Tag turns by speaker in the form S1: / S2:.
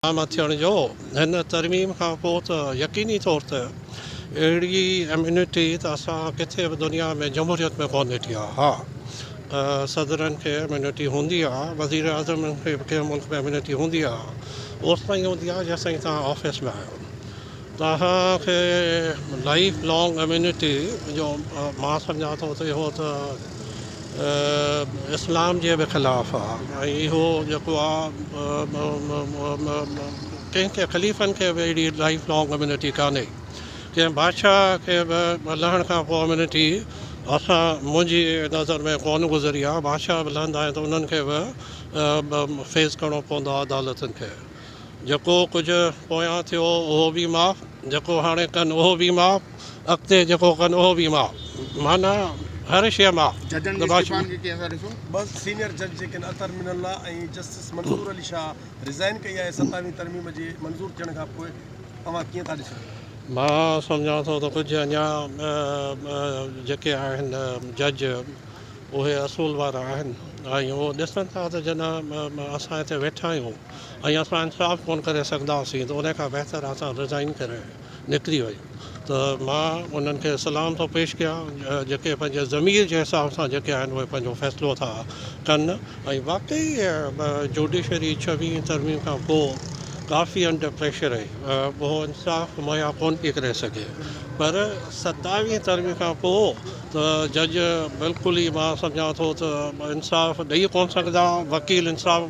S1: ملامت ٿيڻ جو هن ترميم کان پوء ته يقيني طور ته اهڙي اميونٽي ته اسان ڪٿي به دنيا ۾ جمهوريت ۾ ڪونه ڏٺي آهي. ها صدرن کي اميونٽي هوندي آهي، وزير اعظم کي به ڪنهن ملڪ ۾ اميونٽي هوندي آهي، اوستائين هوندي آهي جيستائين توهان آفيس ۾ آهيو. توهان کي لائيف لانگ اميونٽي جو مان سمجهان ٿو ته اهو ته اسلام جي به خلاف آ ۽ اهو جيڪو آ ڪنهن کي خليفن کي به اهڙي لائيف لانگ اميونٽي ڪانهي، ڪنهن بادشاهه کي به لهڻ کان پوء اميونٽي اسان منهنجي نظر ۾ ڪونه گذري آ. بادشاهه به لهندا آهن ته انهن کي به فيس ڪرڻو پوندو آ عدالتن کي. جيڪو ڪجهه پويان ٿيو اهو به معاف، جيڪو هاڻي ڪن اهو به معاف، اڳتي جيڪو ڪن اهو به معاف، معنيٰ هر شيء معاف.
S2: ججن جي استعيفائن کي ڪيئن ٿا ڏسو؟
S3: ٻه سينيئر جج جيڪي آهن اطهر من الله ۽ جسٽس منصور علي شاهه ريزائن ڪئي آهي ستاويهين ترميم جي منظور ٿيڻ کان پوء اوهان ڪيئن ٿا ڏسو؟
S1: مان سمجهان ٿو ته ڪجهه اڃا جيڪي آهن جج اهي اصول وارا آهن ۽ اهو ڏسن ٿا ته جڏهن اسان هتي ويٺا آهيون ۽ اسان انصاف ڪونه ڪري سگهنداسين ته ان کان بهتر اسان رزائن ڪري نڪري وڃون ته مان انهن کي سلام ٿو پيش ڪيان جيڪي پنهنجي ضمير جي حساب سان جيڪي آهن اهي پنهنجو فيصلو ٿا ڪن ۽ واقعي جوڊيشري ڇويهين ترميم کان پوء ڪافي انڊر پريشر رهي اهو انصاف مهيا ڪونه پئي ڪري سگهي پر ستاويهين ترميم کان پوء ته جج بلڪل ئي مان سمجهان ٿو ته انصاف ڏئي ڪونه سگهندا، وڪيل انصاف.